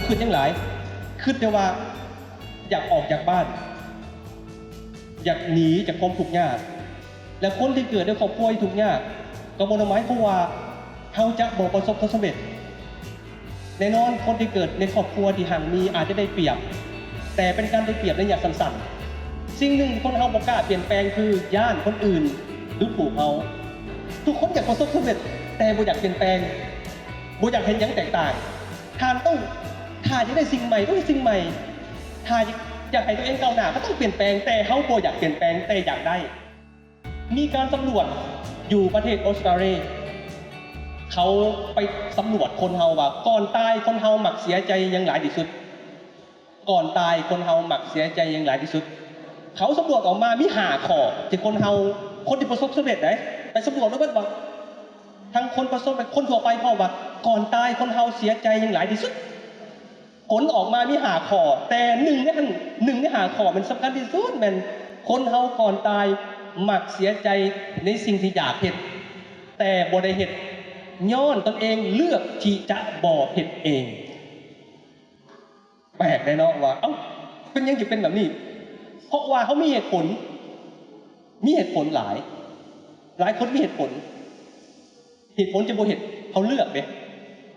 ຄິດຫຍັງຫຼາຍ? ຄິດແຕ່ວ່າຢາກອອກຈາກບ້ານ, ຢາກໜີຈາກຄວາມທຸກຍາກ. ແລະ ຄົນທີ່ເກີດໃນຄອບຄົວທີ່ທຸກຍາກ ກໍບໍ່ໄດ້ໝາຍຄວາມວ່າເຮົາຈະບໍ່ປະສົບຜົນສຳເລັດ. ແນ່ນອນ, ຄົນທີ່ເກີດໃນຄອບຄົວທີ່ຮັ່ງມີອາດຈະໄດ້ປຽບ, ແຕ່ເປັນການໄດ້ປຽບໄລຍະສັ້ນໆ. ສິ່ງໜຶ່ງທີ່ຄົນເຮົາບໍ່ກ້າປ່ຽນແປງ ຄືຢ້ານຄົນອື່ນດູຖູກເຮົາ. ທຸກຄົນຢາກປະສົບສຳເລັດ, ແຕ່ບໍ່ຢາກປ່ຽນແປງ, ບໍ່ຢາກເຮັດຫຍັງແຕກຕ່າງ. ທ່ານຕ້ອງ, ຖ້າຢາກໄດ້ສິ່ງໃໝ່, ຕ້ອງເຮັດສິ່ງໃໝ່. ຖ້າຢາກໃຫ້ຕົວເອງກ້າວໜ້າ, ກໍຕ້ອງປ່ຽນແປງ, ແຕ່ເຮົາບໍ່ຢາກປ່ຽນແປງ, ແຕ່ຢາກໄດ້. ມີການສຳຫຼວດຢູ່ປະເທດອົດສະຕາລີ, ເຂົາໄປສຳຫຼວດຄົນເຮົາວ່າ ກ່ອນຕາຍຄົນເຮົາມັກເສຍໃຈຫຍັງຫຼາຍທີ່ສຸດ? ກ່ອນຕາຍຄົນເຮົາມັກເສຍໃຈຫຍັງຫຼາຍທີ່ສຸດ? ເຂົາສຳຫຼວດອອກມາມີຫ້າຂໍ້ທີ່ຄົນເຮົາ, ຄົນທີ່ປະສົບສຳເລັດໃດ໋ ໄປສຳຫຼວດແລ້ວເບິ່ງວ່າ ທັງຄົນປະສົບ ແລະ ຄົນທົ່ວໄປພ້ອມວ່າ ກ່ອນຕາຍຄົນເຮົາເສຍໃຈຫຍັງຫຼາຍທີ່ສຸດ? ຜົນອອກມາມີຫ້າຂໍ້, ແຕ່ໜຶ່ງໃນນັ້ນ, ໜຶ່ງໃນຫ້າຂໍ້ແມ່ນສຳຄັນທີ່ສຸດ, ແມ່ນຄົນເຮົາກ່ອນຕາຍມັກເສຍໃຈໃນສິ່ງທີ່ຢາກເຮັດ ແຕ່ບໍ່ໄດ້ເຮັດ ຍ້ອນຕົນເອງເລືອກທີ່ຈະບໍ່ເຮັດເອງ. ແປກເດເນາະວ່າ ເອົ້າ ເປັນຫຍັງຈຶ່ງເປັນແບບນີ້? ເພາະວ່າເຮົາມີເຫດຜົນ, ມີເຫດຜົນຫຼາຍ, ຫຼາຍຄົນມີເຫດຜົນ. ເຫດຜົນທີ່ບໍ່ເຮັດ ເຮົາເລືອກເດ້.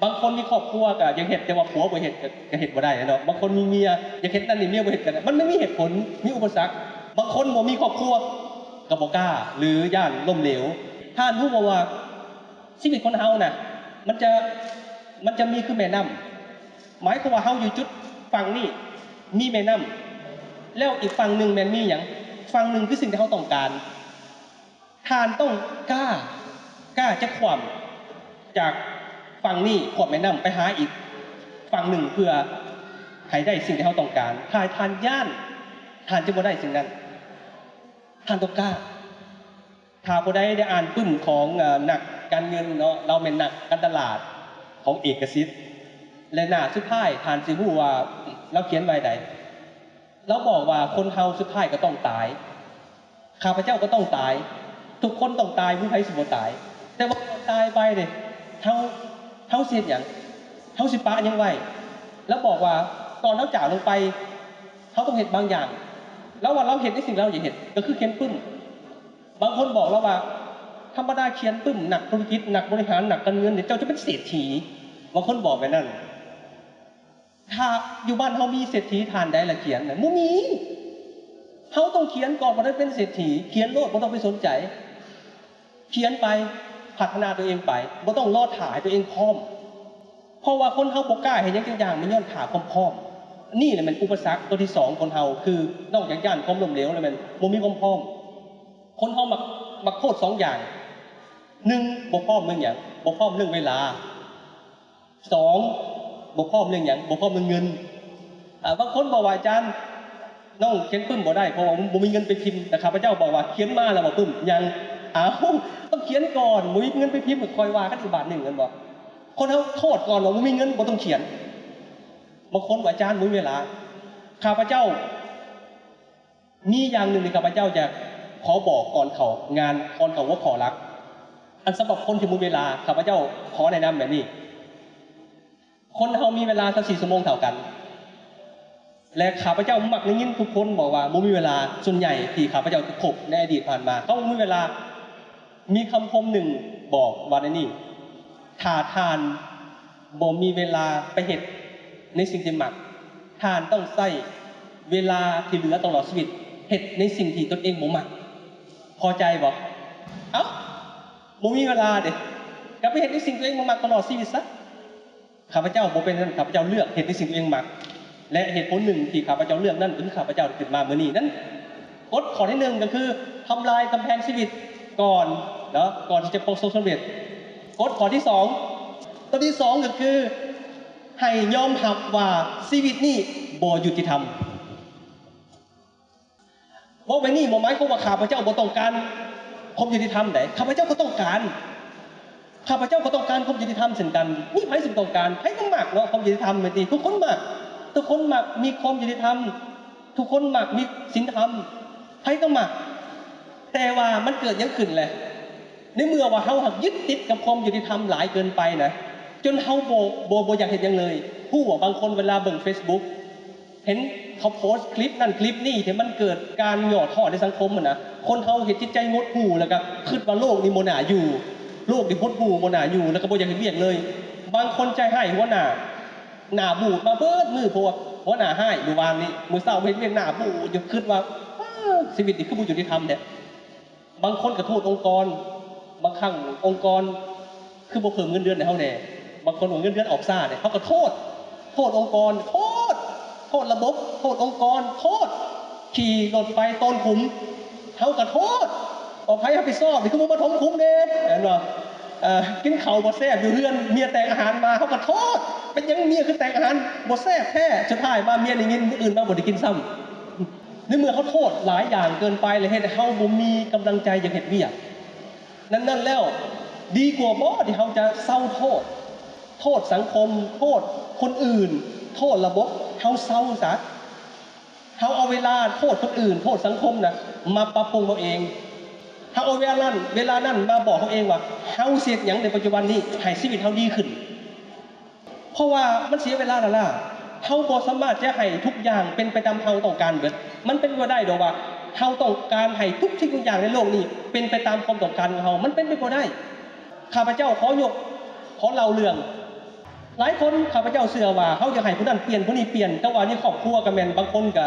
ບາງຄົນມີຄອບຄົວກໍຢາກເຮັດ ແຕ່ວ່າຜົວບໍ່ເຮັດ ກໍ ກໍເຮັດບໍ່ໄດ້ເນາະ. ບາງຄົນມີເມຍ ຢາກເຮັດນັ້ນນີ້ ເມຍບໍ່ເຮັດ ກໍ ມັນ ມັນມີເຫດຜົນ, ມີອຸປະສັກ. ບາງຄົນບໍ່ມີຄອບຄົວ ກໍບໍ່ກ້າ ຫຼື ຢ້ານລົ້ມເຫຼວ. ທ່ານຮູ້ບໍ່ວ່າ ຊີວິດຄົນເຮົານະ ມັນຈະ ມັນຈະມີຄືແມ່ນ້ຳ. ໝາຍຄວາມວ່າເຮົາຢູ່ຈຸດຝັ່ງນີ້ ມີແມ່ນ້ຳ, ແລ້ວອີກຝັ່ງໜຶ່ງແມ່ນມີຫຍັງ? ຝັ່ງໜຶ່ງຄືສິ່ງທີ່ເຮົາຕ້ອງການ. ທ່ານຕ້ອງກ້າ, ກ້າຈະຂ້າມຈາກຝັ່ງນີ້, ຂ້າມແມ່ນ້ຳໄປຫາອີກຝັ່ງໜຶ່ງ ເພື່ອໃຫ້ໄດ້ສິ່ງທີ່ເຮົາຕ້ອງການ. ຖ້າທ່ານຢ້ານ, ທ່ານຈະບໍ່ໄດ້ສິ່ງນັ້ນ. ທ່ານຕ້ອງກ້າ. ຖ້າຜູ້ໃດໄດ້ອ່ານປຶ້ມຂອງ ເອີ ນັກການເງິນເນາະ, ລາວແມ່ນນັກການຕະຫຼາດຂອງເອກະສິດ ແລະ ໜ້າສຸດທ້າຍທ່ານຊິຮູ້ວ່າລາວຂຽນວ່າໃດ. ລາວບອກວ່າຄົນເຮົາສຸດທ້າຍກໍຕ້ອງຕາຍ. ຂ້າພະເຈົ້າກໍຕ້ອງຕາຍ. ທຸກຄົນຕ້ອງຕາຍ, ບໍ່ມີໃຜຊິບໍ່ຕາຍ. ແຕ່ວ່າຕາຍໄປເດ້, ເຮົາ, ເຮົາຊິເຮັດຫຍັງ? ເຮົາຊິປະຫຍັງໄວ້? ລາວບອກວ່າຕອນເຮົາຈາກລົງໄປ, ເຮົາຕ້ອງເຮັດບາງຢ່າງ. ລາວວ່າລາວເຮັດໃນສິ່ງທີ່ລາວຢາກເຮັດ, ກໍຄືຂຽນປຶ້ມ. ບາງຄົນບອກລາວວ່າ ທຳມະດາຂຽນປຶ້ມ, ນັກທຸລະກິດ, ນັກບໍລິຫານ, ນັກການເງິນ, ເຈົ້າຈະເປັນເສດຖີ. ບາງຄົນບອກແບບນັ້ນ. ຖ້າຢູ່ບ້ານເຮົາມີເສດຖີທ່ານໃດລະຂຽນນະ? ບໍ່ມີ. ເຮົາຕ້ອງຂຽນກ່ອນ ບໍ່ໄດ້ເປັນເສດຖີ. ຂຽນໂລດ, ບໍ່ຕ້ອງໄປສົນໃຈ. ຂຽນໄປ, ພັດທະນາຕົວເອງໄປ, ບໍ່ຕ້ອງລໍຖ້າໃຫ້ຕົວເອງພ້ອມ. ເພາະວ່າຄົນເຮົາບໍ່ກ້າເຮັດຫຍັງຈັກຢ່າງ ມັນຍ້ອນຂາດຄວາມພ້ອມ. ນີ້ແຫຼະແມ່ນອຸປະສັກຕົວທີສອງ ຄົນເຮົາ, ຄືນອກຈາກຢ້ານຄວາມລົ້ມເຫຼວແລ້ວແມ່ນບໍ່ມີຄວາມພ້ອມ. ຄົນເຮົາມັກ, ມັກໂທດສອງຢ່າງ. ໜຶ່ງ ບໍ່ພ້ອມເລື່ອງຫຍັງ? ບໍ່ພ້ອມເລື່ອງເວລາ. ສອງ ບໍ່ພ້ອມເລື່ອງຫຍັງ? ບໍ່ພ້ອມເລື່ອງເງິນ. ອາ, ບາງຄົນບອກວ່າ ອາຈານ, ນ້ອງຂຽນປຶ້ມບໍ່ໄດ້ ເພາະວ່າບໍ່ມີເງິນໄປພິມ. ແຕ່ຂ້າພະເຈົ້າບອກວ່າ ຂຽນມາແລ້ວບໍ່ປຶ້ມ? ຍັງ. ອ້າວ, ຕ້ອງຂຽນກ່ອນ, ບໍ່ມີເງິນໄປພິມ ຄ່ອຍວ່າກັນອີກບາດໜຶ່ງ, ແມ່ນບໍ່? ຄົນເຮົາໂທດກ່ອນວ່າບໍ່ມີເງິນ, ບໍ່ຕ້ອງຂຽນ. ບາງຄົນວ່າ ອາຈານ, ບໍ່ມີເວລາ. ຂ້າພະເຈົ້າ ມີຢ່າງໜຶ່ງທີ່ຂ້າພະເຈົ້າຢາກຂໍບອກກ່ອນເຂົ້າງານ, ກ່ອນເຂົ້າຫົວຂໍ້ຫຼັກ. ອັນສຳລັບຄົນທີ່ບໍ່ມີເວລາ, ຂ້າພະເຈົ້າຂໍແນະນຳແບບນີ້. ຄົນເຮົາມີເວລາຊາວສີ່ຊົ່ວໂມງເທົ່າກັນ. ແລະ ຂ້າພະເຈົ້າມັກໄດ້ຍິນທຸກຄົນບອກວ່າບໍ່ມີເວລາ. ສ່ວນໃຫຍ່ທີ່ຂ້າພະເຈົ້າໄດ້ພົບໃນອະດີດຜ່ານມາ, ເຂົາບໍ່ມີເວລາ. ມີຄຳຄົມໜຶ່ງບອກວ່າແນວນີ້, ຖ້າທ່ານບໍ່ມີເວລາໄປເຮັດໃນສິ່ງທີ່ມັກ, ທ່ານຕ້ອງໃຊ້ເວລາທີ່ເຫຼືອຕະຫຼອດຊີວິດເຮັດໃນສິ່ງທີ່ຕົນເອງບໍ່ມັກ. ພໍໃຈບໍ່? ເອົ້າ, ບໍ່ມີເວລາເດ, ກໍໄປເຮັດໃນສິ່ງຕົວເອງບໍ່ມັກຕະຫຼອດຊີວິດຊະ. ຂ້າພະເຈົ້າບໍ່ເປັນນັ້ນ, ຂ້າພະເຈົ້າເລືອກເຮັດໃນສິ່ງທີ່ຕົວເອງມັກ. ແລະ ເຫດຜົນໜຶ່ງທີ່ຂ້າພະເຈົ້າເລືອກນັ້ນ ກໍຄືຂ້າພະເຈົ້າໄດ້ຂຶ້ນມາມື້ນີ້ນັ້ນ. ກົດຂໍ້ທີໜຶ່ງກໍຄື ທຳລາຍກຳແພງຊີວິດກ່ອນເນາະ, ກ່ອນທີ່ຈະປະສົບສຳເລັດ. ກົດຂໍ້ທີສອງ, ຕົວທີສອງກໍຄື ໃຫ້ຍອມຮັບວ່າຊີວິດນີ້ບໍ່ຍຸຕິທຳ. ເວົ້າແບບນີ້ບໍ່ໝາຍຄວາມວ່າຂ້າພະເຈົ້າບໍ່ຕ້ອງການຄວາມຍຸຕິທຳໃດ. ຂ້າພະເຈົ້າກໍຕ້ອງການ. ຂ້າພະເຈົ້າກໍຕ້ອງການຄວາມຍຸຕິທຳເຊັ່ນກັນ. ມີໃຜຊິບໍ່ຕ້ອງການ? ໃຜກໍມັກເນາະ ຄວາມຍຸຕິທຳແມ່ນຕິ? ທຸກຄົນມັກ. ທຸກຄົນມັກມີຄວາມຍຸຕິທຳ. ທຸກຄົນມັກມີສິນທຳ. ໃຜກໍມັກ. ແຕ່ວ່າມັນເກີດຫຍັງຂຶ້ນແຫຼະ? ໃນເມື່ອວ່າເຮົາຫາກຍຶດຕິດກັບຄວາມຍຸຕິທຳຫຼາຍເກີນໄປນະ, ຈົນເຮົາບໍ່ ບໍ່ ບໍ່ຢາກເຮັດຫຍັງເລີຍ. ຮູ້ວ່າບາງຄົນເວລາເບິ່ງເຟສບຸກ ເຫັນເຂົາໂພສຄລິບນັ້ນຄລິບນີ້ ທີ່ມັນເກີດການຫຍໍ້ທໍ້ໃນສັງຄົມຫັ້ນນະ, ຄົນເຮົາເຮັດຈິດໃຈຫົດຫູ່ ແລ້ວກໍຄິດວ່າໂລກນີ້ບໍ່ໜ້າຢູ່, ໂລກນີ້ຫົດຫູ່ບໍ່ໜ້າຢູ່ ແລ້ວກໍບໍ່ຢາກເຮັດວຽກເລີຍ. ບາງຄົນໃຈຮ້າຍຫົວໜ້າ ໜ້າບູດມາເບິດມື້ ເພາະວ່າຫົວໜ້າຮ້າຍ. ມື້ວານນີ້ ມື້ເຊົ້າເຮັດວຽກໜ້າບູດຢູ່ ຄິດວ່າ ອ້າ ຊີວິດນີ້ຄືບໍ່ຍຸຕິທຳແທ້. ບາງຄົນກໍໂທດອົງກອນ, ບາງຄັ້ງອົງກອນຄືບໍ່ເພີ່ມເງິນເດືອນໃຫ້ເຮົາແດ່, ບາງຄົນວ່າເງິນເດືອນອອກຊ້າແດ່, ເຮົາກໍໂທດ, ໂທດອົງກອນ, ໂທດ, ໂທດລະບົບ, ໂທດອົງກອນ, ໂທດ ຂີ່ລົດໄຟໂຕນຂຸມ, ເຮົາກໍໂທດວ່າໃຜຮັບຜິດຊອບນີ້ ຄືບໍ່ມາຖົມຂຸມແດ່, ແມ່ນບໍ່? ເອີ ກິນເຂົ້າບໍ່ແຊບຢູ່ເຮືອນ, ເມຍແຕ່ງອາຫານມາ ເຮົາກໍໂທດ, ເປັນຫຍັງເມຍຄືແຕ່ງອາຫານບໍ່ແຊບແທ້? ສຸດທ້າຍມາເມຍໄດ້ຍິນ ມື້ອື່ນມາບໍ່ໄດ້ກິນຊ້ຳ. ໃນເມື່ອເຮົາໂທດຫຼາຍຢ່າງເກີນໄປ ແລະ ເຮັດໃຫ້ເຮົາບໍ່ມີກຳລັງໃຈຢາກເຮັດວຽກ, ນັ້ນໆແລ້ວ ດີກວ່າບໍ່ທີ່ເຮົາຈະເຊົາໂທດ, ໂທດສັງຄົມ, ໂທດຄົນອື່ນ, ໂທດລະບົບ, ເຮົາເຊົາຊະ. ເຮົາເອົາເວລາໂທດຄົນອື່ນ, ໂທດສັງຄົມນະ ມາປັບປຸງເຮົາເອງ. ເຮົາເອົາເວລານັ້ນ, ເວລານັ້ນມາບອກເຮົາເອງວ່າ ເຮົາຊິເຮັດຫຍັງໃນປັດຈຸບັນນີ້ໃຫ້ຊີວິດເຮົາດີຂຶ້ນ. ເພາະວ່າມັນເສຍເວລາລ້າໆ. ເຮົາບໍ່ສາມາດຈະໃຫ້ທຸກຢ່າງເປັນໄປຕາມເຮົາຕ້ອງການເບິດ. ມັນເປັນໄປບໍ່ໄດ້ດອກວ່າເຮົາຕ້ອງການໃຫ້ທຸກສິ່ງທຸກຢ່າງໃນໂລກນີ້ເປັນໄປຕາມຄວາມຕ້ອງການຂອງເຮົາ. ມັນເປັນໄປບໍ່ໄດ້. ຂ້າພະເຈົ້າຂໍຍົກ, ຂໍເລົ່າເລື່ອງ. ຫຼາຍຄົນ ຂ້າພະເຈົ້າເຊື່ອວ່າເຮົາຢາກໃຫ້ຜູ້ນັ້ນປ່ຽນ, ຜູ້ນີ້ປ່ຽນ, ແຕ່ວ່າໃນຄອບຄົວກໍແມ່ນ, ບາງຄົນກໍ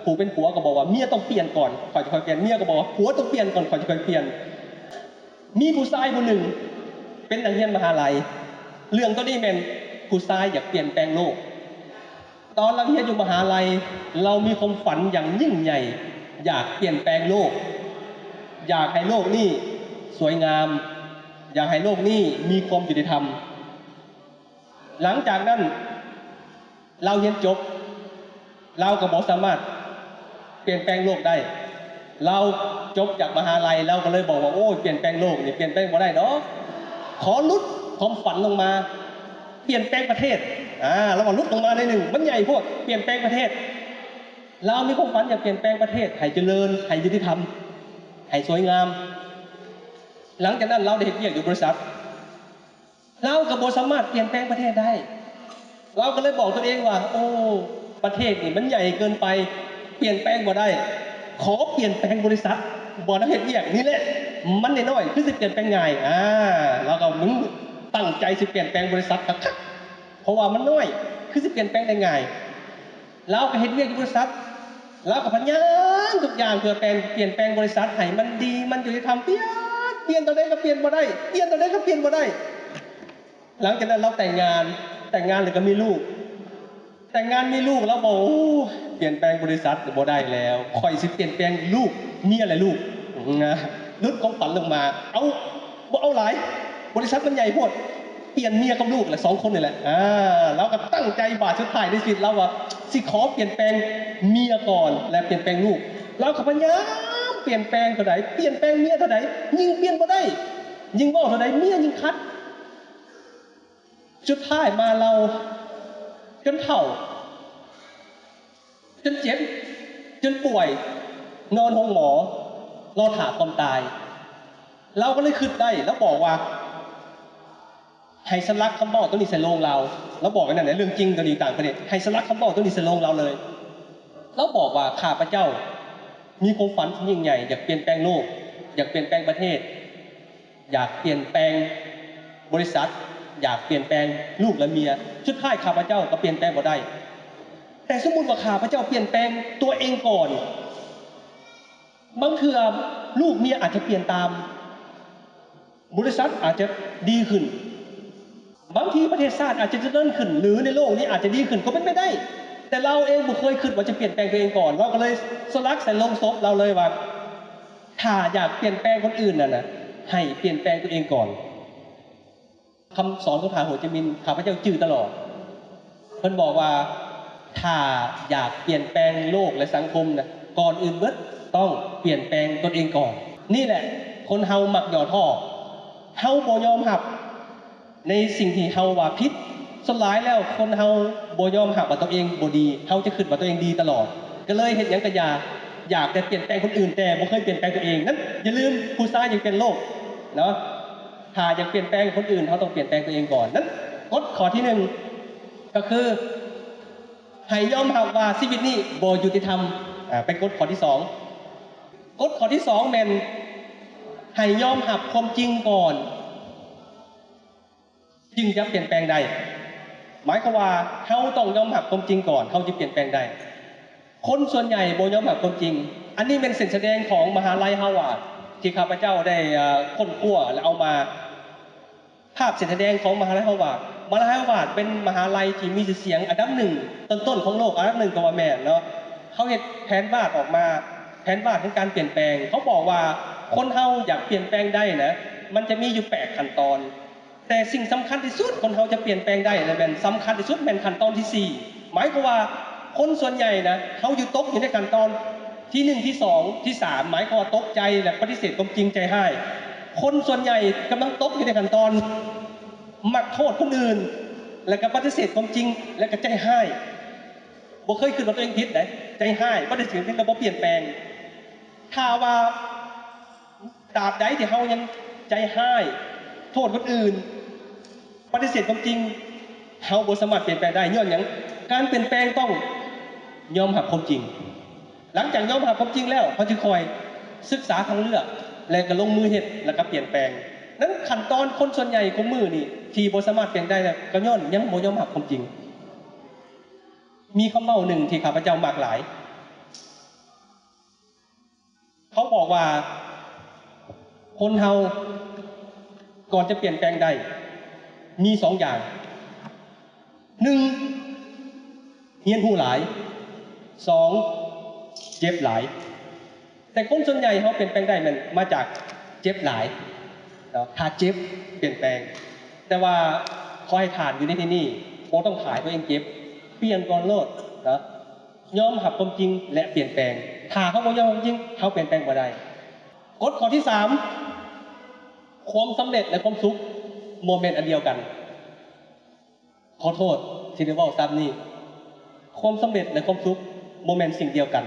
ຜູ້ເປັນຜົວກໍບອກວ່າ ເມຍຕ້ອງປ່ຽນກ່ອນ ຂ້ອຍຈະຄ່ອຍປ່ຽນ, ເມຍກໍບອກວ່າ ຜົວຕ້ອງປ່ຽນກ່ອນ ຂ້ອຍຈະຄ່ອຍປ່ຽນ. ມີຜູ້ຊາຍຜູ້ໜຶ່ງເປັນນັກຮຽນມະຫາໄລ, ເລື່ອງໂຕນີ້ແມ່ນຜູ້ຊາຍຢາກປ່ຽນແປງໂລກ. ຕອນລາວຮຽນຢູ່ມະຫາໄລ ລາວມີຄວາມຝັນຢ່າງຍິ່ງໃຫຍ່ ຢາກປ່ຽນແປງໂລກ, ຢາກໃຫ້ໂລກນີ້ສວຍງາມ, ຢາກໃຫ້ໂລກນີ້ມີຄວາມຍຸຕິທຳ. ຫຼັງຈາກນັ້ນ ລາວຮຽນຈົບ, ລາວກໍບໍ່ສາມາດປ່ຽນແປງໂລກໄດ້. ລາວຈົບຈາກມະຫາໄລ ລາວກໍເລີຍບອກວ່າ ໂອ້ຍ ປ່ຽນແປງໂລກນີ້ປ່ຽນແປງບໍ່ໄດ້ດອກ, ຂໍຫຼຸດຄວາມຝັນລົງມາ, ປ່ຽນແປງປະເທດ. ອາ ລາວວ່າຫຼຸດລົງມາໜ້ອຍໜຶ່ງ, ມັນໃຫຍ່ໂພດ, ປ່ຽນແປງປະເທດ. ລາວມີຄວາມຝັນຢາກປ່ຽນແປງປະເທດໃຫ້ຈະເລີນ, ໃຫ້ຍຸຕິທຳ, ໃຫ້ສວຍງາມ. ຫຼັງຈາກນັ້ນລາວໄດ້ເຮັດວຽກຢູ່ບໍລິສັດ. ລາວກໍບໍ່ສາມາດປ່ຽນແປງປະເທດໄດ້. ລາວກໍເລີຍບອກຕົວເອງວ່າ ໂອ້ ປະເທດນີ້ມັນໃຫຍ່ເກີນໄປ, ປ່ຽນແປງບໍ່ໄດ້. ຂໍປ່ຽນແປງບໍລິສັດບ່ອນເຮົາເຮັດວຽກນີ້ແຫຼະ, ມັນນ້ອຍໆ ຄືຊິປ່ຽນແປງງ່າຍ. ອາ ລາວກໍ ມຶງ ຕັ້ງໃຈຊິປ່ຽນແປງບໍລິສັດຄັກໆ ເພາະວ່າມັນນ້ອຍ, ຄືຊິປ່ຽນແປງໄດ້ງ່າຍ. ລາວກໍເຮັດວຽກຢູ່ບໍລິສັດ, ລາວກໍພະຍາຍາມທຸກຢ່າງເພື່ອແປງ, ປ່ຽນແປງບໍລິສັດໃຫ້ມັນດີ, ມັນຍຸຕິທຳ, ປ່ຽນ, ປ່ຽນເທົ່າໃດກໍປ່ຽນບໍ່ໄດ້, ປ່ຽນເທົ່າໃດກໍປ່ຽນບໍ່ໄດ້. ຫຼັງຈາກນັ້ນລາວແຕ່ງງານ, ແຕ່ງງານແລ້ວກໍມີລູກ, ແຕ່ງງານມີລູກ, ລາວບອກ ໂອ້ ປ່ຽນແປງບໍລິສັດບໍ່ໄດ້ແລ້ວ, ຂ້ອຍຊິປ່ຽນແປງລູກ, ເມຍ ແລະ ລູກ. ຫຼຸດຄວາມຝັນລົງມາ, ເອົາ ບໍ່ເອົາຫຼາຍ, ບໍລິສັດມັນໃຫຍ່ໂພດ, ປ່ຽນເມຍກັບລູກແຫຼະ ສອງຄົນນີ້ແຫຼະ. ອາ ລາວກໍຕັ້ງໃຈ ບາດສຸດທ້າຍໃນຊີວິດລາວວ່າ ຊິຂໍປ່ຽນແປງເມຍກ່ອນ ແລະ ປ່ຽນແປງລູກ. ລາວກໍພະຍາຍາມປ່ຽນແປງເທົ່າໃດ, ປ່ຽນແປງເມຍເທົ່າໃດ, ຍິ່ງປ່ຽນບໍ່ໄດ້, ຍິ່ງເວົ້າເທົ່າໃດ ເມຍຍິ່ງຂັດ. ສຸດທ້າຍມາລາວຈົນເຖົ້າ, ຈົນເຈັບ, ຈົນປ່ວຍ, ນອນໂຮງໝໍ, ລໍຖ້າຄວາມຕາຍ. ລາວກໍເລີຍຄິດໄດ້, ລາວບອກວ່າ ໃຫ້ສະຫຼັກຄຳເວົ້າໂຕນີ້ໃສ່ໂລງລາວ. ລາວບອກໄວ້ນັ້ນແຫຼະ, ເລື່ອງຈິງໂຕນີ້ ຕ່າງປະເທດ, ໃຫ້ສະຫຼັກຄຳເວົ້າໂຕນີ້ໃສ່ໂລງລາວເລີຍ. ລາວບອກວ່າ ຂ້າພະເຈົ້າມີຄວາມຝັນທີ່ຍິ່ງໃຫຍ່, ຢາກປ່ຽນແປງໂລກ, ຢາກປ່ຽນແປງປະເທດ, ຢາກປ່ຽນແປງບໍລິສັດ, ຢາກປ່ຽນແປງລູກ ແລະ ເມຍ. ສຸດທ້າຍຂ້າພະເຈົ້າກໍປ່ຽນແປງບໍ່ໄດ້. ແຕ່ສົມມຸດວ່າຂ້າພະເຈົ້າປ່ຽນແປງຕົວເອງກ່ອນ, ບາງເທື່ອລູກເມຍອາດຈະປ່ຽນຕາມ, ບໍລິສັດອາດຈະດີຂຶ້ນ, ບາງທີປະເທດຊາດອາດຈະຈະເລີນຂຶ້ນ ຫຼື ໃນໂລກນີ້ອາດຈະດີຂຶ້ນກໍເປັນໄປໄດ້. ແຕ່ລາວເອງບໍ່ເຄີຍຄິດວ່າຈະປ່ຽນແປງຕົວເອງກ່ອນ, ລາວກໍເລີຍສະຫຼັກໃສ່ໂລງສົບລາວເລີຍວ່າ ຖ້າຢາກປ່ຽນແປງຄົນອື່ນນັ້ນນະ ໃຫ້ປ່ຽນແປງຕົວເອງກ່ອນ. ຄຳສອນຂອງທ່ານໂຮຈິມິນ ຂ້າພະເຈົ້າຈື່ຕະຫຼອດ. ເພິ່ນບອກວ່າ ຖ້າຢາກປ່ຽນແປງໂລກ ແລະ ສັງຄົມນະ, ກ່ອນອື່ນເບິດຕ້ອງປ່ຽນແປງຕົນເອງກ່ອນ. ນີ້ແຫຼະ ຄົນເຮົາມັກຫຍໍ້ທໍ້, ເຮົາບໍ່ຍອມຮັບໃນສິ່ງທີ່ເຮົາວ່າຜິດ. ສ່ວນຫຼາຍແລ້ວຄົນເຮົາບໍ່ຍອມຮັບວ່າຕົວເອງບໍ່ດີ, ເຮົາຈະຄິດວ່າຕົວເອງດີຕະຫຼອດ, ກໍເລີຍເຮັດຫຍັງກໍຢ່າ, ຢາກແຕ່ປ່ຽນແປງຄົນອື່ນ ແຕ່ບໍ່ເຄີຍປ່ຽນແປງຕົວເອງ. ນັ້ນ ຢ່າລືມ, ຜູ້ຊາຍຢາກປ່ຽນໂລກເນາະ. ຖ້າຢາກປ່ຽນແປງຄົນອື່ນ ເຮົາຕ້ອງປ່ຽນແປງຕົວເອງກ່ອນ. ນັ້ນ ກົດຂໍ້ທີໜຶ່ງ ກໍຄືໃຫ້ຍອມຮັບວ່າຊີວິດນີ້ບໍ່ຍຸຕິທຳ. ອາ ເປັນກົດຂໍ້ທີສອງ. ກົດຂໍ້ທີສອງແມ່ນໃຫ້ຍອມຮັບຄວາມຈິງກ່ອນ ຈຶ່ງຈະປ່ຽນແປງໄດ້. ໝາຍຄວາມວ່າເຮົາຕ້ອງຍອມຮັບຄວາມຈິງກ່ອນ ເຮົາຈຶ່ງປ່ຽນແປງໄດ້. ຄົນສ່ວນໃຫຍ່ບໍ່ຍອມຮັບຄວາມຈິງ. ອັນນີ້ແມ່ນເສັ້ນສະແດງຂອງມະຫາໄລຮາວາດ ທີ່ຂ້າພະເຈົ້າໄດ້ ເອີ ຄົ້ນຄວ້າ ແລະ ເອົາມາ. ພາບເສັ້ນສະແດງຂອງມະຫາໄລຮາວາດ. ມະຫາໄລຮາວາດເປັນມະຫາໄລທີ່ມີຊື່ສຽງອັນດັບໜຶ່ງ ຕົ້ນໆຂອງໂລກ ອັນດັບໜຶ່ງກໍວ່າແມ່ນເນາະ. ເຂົາເຮັດແຜນວາດອອກມາ ແຜນວາດຂອງການປ່ຽນແປງ. ເຂົາບອກວ່າຄົນເຮົາຢາກປ່ຽນແປງໄດ້ນະ ມັນຈະມີຢູ່ແປດຂັ້ນຕອນ. ແຕ່ສິ່ງສຳຄັນທີ່ສຸດ ຄົນເຮົາຈະປ່ຽນແປງໄດ້ນະ ແມ່ນສຳຄັນທີ່ສຸດແມ່ນຂັ້ນຕອນທີສີ່. ໝາຍຄວາມວ່າຄົນສ່ວນໃຫຍ່ນະ ເຮົາຢູ່ຕົກຢູ່ໃນຂັ້ນຕອນທີໜຶ່ງ ທີສອງ ທີສາມ ໝາຍຄວາມວ່າຕົກໃຈ ແລະ ປະຕິເສດຄວາມຈິງ ໃຈຮ້າຍ. ຄົນສ່ວນໃຫຍ່ກຳລັງຕົກຢູ່ໃນຂັ້ນຕອນມັກໂທດຄົນອື່ນ ແລະ ກໍປະຕິເສດຄວາມຈິງ ແລະ ກໍໃຈຮ້າຍ. ບໍ່ເຄີຍຄິດວ່າຕົວເອງຜິດໃດ ໃຈຮ້າຍ ປະຕິເສດຄວາມຈິງ ແລະ ບໍ່ປ່ຽນແປງ. ຖ້າວ່າ ຕາບໃດທີ່ເຮົາຍັງໃຈຮ້າຍ ໂທດຄົນອື່ນ ປະຕິເສດຄວາມຈິງ ເຮົາບໍ່ສາມາດປ່ຽນແປງໄດ້. ຍ້ອນຫຍັງ? ການປ່ຽນແປງຕ້ອງຍອມຮັບຄວາມຈິງ. ຫຼັງຈາກຍອມຮັບຄວາມຈິງແລ້ວ ເຮົາຈຶ່ງຄ່ອຍສຶກສາທາງເລືອກ ແລະ ກໍລົງມືເຮັດ ແລ້ວກໍປ່ຽນແປງ. ນັ້ນຂັ້ນຕອນຄົນສ່ວນໃຫຍ່ຂອງມື້ນີ້ທີ່ບໍ່ສາມາດປ່ຽນໄດ້ ກໍຍ້ອນຍັງບໍ່ຍອມຮັບຄວາມຈິງ. ມີຄຳເວົ້າໜຶ່ງທີ່ຂ້າພະເຈົ້າມັກຫຼາຍ. ເຂົາບອກວ່າ ຄົນເຮົາກ່ອນຈະປ່ຽນແປງໄດ້ ມີສອງຢ່າງ. ໜຶ່ງ ຮຽນຮູ້ຫຼາຍ. ສອງ ເຈັບຫຼາຍ. ແຕ່ຄົນສ່ວນໃຫຍ່ເຮົາປ່ຽນແປງໄດ້ແມ່ນມາຈາກເຈັບຫຼາຍເນາະ. ຖ້າເຈັບປ່ຽນແປງ. ແຕ່ວ່າຂໍໃຫ້ທ່ານຢູ່ໃນທີ່ນີ້ ບໍ່ຕ້ອງຖ້າໃຫ້ຕົວເອງເຈັບ. ປ່ຽນກ່ອນໂລດເນາະ. ຍອມຮັບຄວາມຈິງ ແລະ ປ່ຽນແປງ. ຖ້າເຮົາບໍ່ຍອມຮັບຄວາມຈິງ ເຮົາປ່ຽນແປງບໍ່ໄດ້. ກົດຂໍ້ທີສາມ ຄວາມສຳເລັດ ແລະ ຄວາມສຸກບໍ່ແມ່ນອັນດຽວກັນ. ຂໍໂທດທີ່ໄດ້ເວົ້າຊ້ຳນີ້. ຄວາມສຳເລັດ ແລະ ຄວາມສຸກບໍ່ແມ່ນສິ່ງດຽວກັນ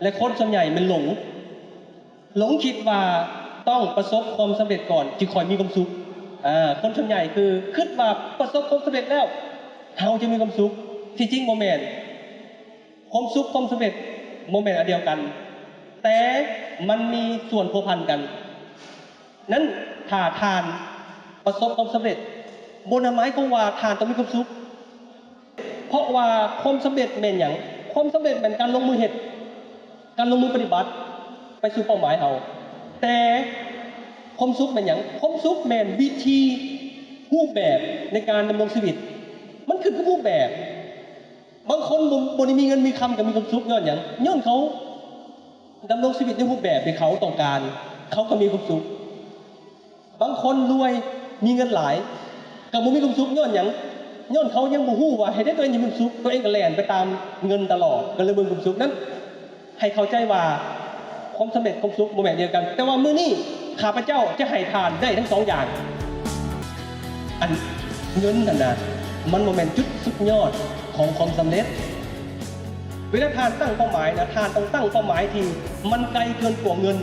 ແລະ ຄົນສ່ວນໃຫຍ່ແມ່ນຫຼົງ ຫຼົງຄິດວ່າຕ້ອງປະສົບຄວາມສຳເລັດກ່ອນຈຶ່ງຄ່ອຍມີຄວາມສຸກ. ອາ ຄົນສ່ວນໃຫຍ່ຄືຄິດວ່າປະສົບຄວາມສຳເລັດແລ້ວ ເຮົາຈະມີຄວາມສຸກ. ທີ່ຈິງບໍ່ແມ່ນ. ຄວາມສຸກ ຄວາມສຳເລັດບໍ່ແມ່ນອັນດຽວກັນ ແຕ່ມັນມີສ່ວນພົວພັນກັນ. ນັ້ນ ຖ້າທ່ານປະສົບຄວາມສຳເລັດ ບໍ່ໄດ້ໝາຍຄວາມວ່າທ່ານຕ້ອງມີຄວາມສຸກ. ເພາະວ່າຄວາມສຳເລັດແມ່ນຫຍັງ? ຄວາມສຳເລັດແມ່ນການລົງມືເຮັດ, ການລົງມືປະຕິບັດໄປສູ່ເປົ້າໝາຍເຮົາ. ແຕ່ຄວາມສຸກແມ່ນຫຍັງ? ຄວາມສຸກແມ່ນວິທີ, ຮູບແບບໃນການດຳລົງຊີວິດ. ມັນຂຶ້ນກັບຮູບແບບ. ບາງຄົນບໍ່, ບໍ່ໄດ້ມີເງິນມີຄຳກໍມີຄວາມສຸກ. ຍ້ອນຫຍັງ? ຍ້ອນເຂົາດຳລົງຊີວິດໃນຮູບແບບທີ່ເຂົາຕ້ອງການ, ເຂົາກໍມີຄວາມສຸກ. ບາງຄົນລວຍ, ມີເງິນຫຼາຍ, ກໍບໍ່ມີຄວາມສຸກ. ຍ້ອນຫຍັງ? ຍ້ອນເຂົາຍັງບໍ່ຮູ້ວ່າເຮັດໃດຕົວເອງຈະມີຄວາມສຸກ, ຕົວເອງກໍແລ່ນໄປຕາມເງິນຕະຫຼອດ, ກໍເລີຍບໍ່ມີຄວາມສຸກ. ນັ້ນ ໃຫ້ເຂົ້າໃຈວ່າຄວາມສຳເລັດ, ຄວາມສຸກບໍ່ແມ່ນດຽວກັນ. ແຕ່ວ່າມື້ນີ້ ຂ້າພະເຈົ້າຈະໃຫ້ທ່ານໄດ້ທັງສອງຢ່າງ. ອັນເງິນຫັ້ນນະ ມັນບໍ່ແມ່ນຈຸດສຸດຍອດຂອງຄວາມສຳເລັດ. ເວລາທ່ານຕັ້ງເປົ້າໝາຍນະ, ທ່ານຕ້ອງຕັ້ງເປົ້າໝາຍທີ່ມັນໄກເກີນກວ່າເງິນ.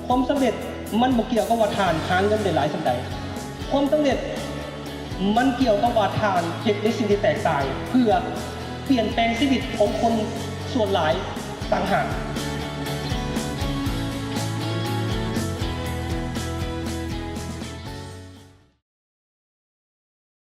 ຄວາມສຳເລັດມັນບໍ່ກ່ຽວກັບວ່າທ່ານຫາເງິນໄດ້ຫຼາຍສ່ຳໃດ. ຄວາມສຳເລັດມັນກ່ຽວກັບວ່າທ່ານເຮັດໃນສິ່ງທີ່ແຕກຕ່າງ ເພື່ອປ່ຽນແປງຊີວິດຂອງຄົນສ່ວນຫຼາຍຕ່າງຫາກ.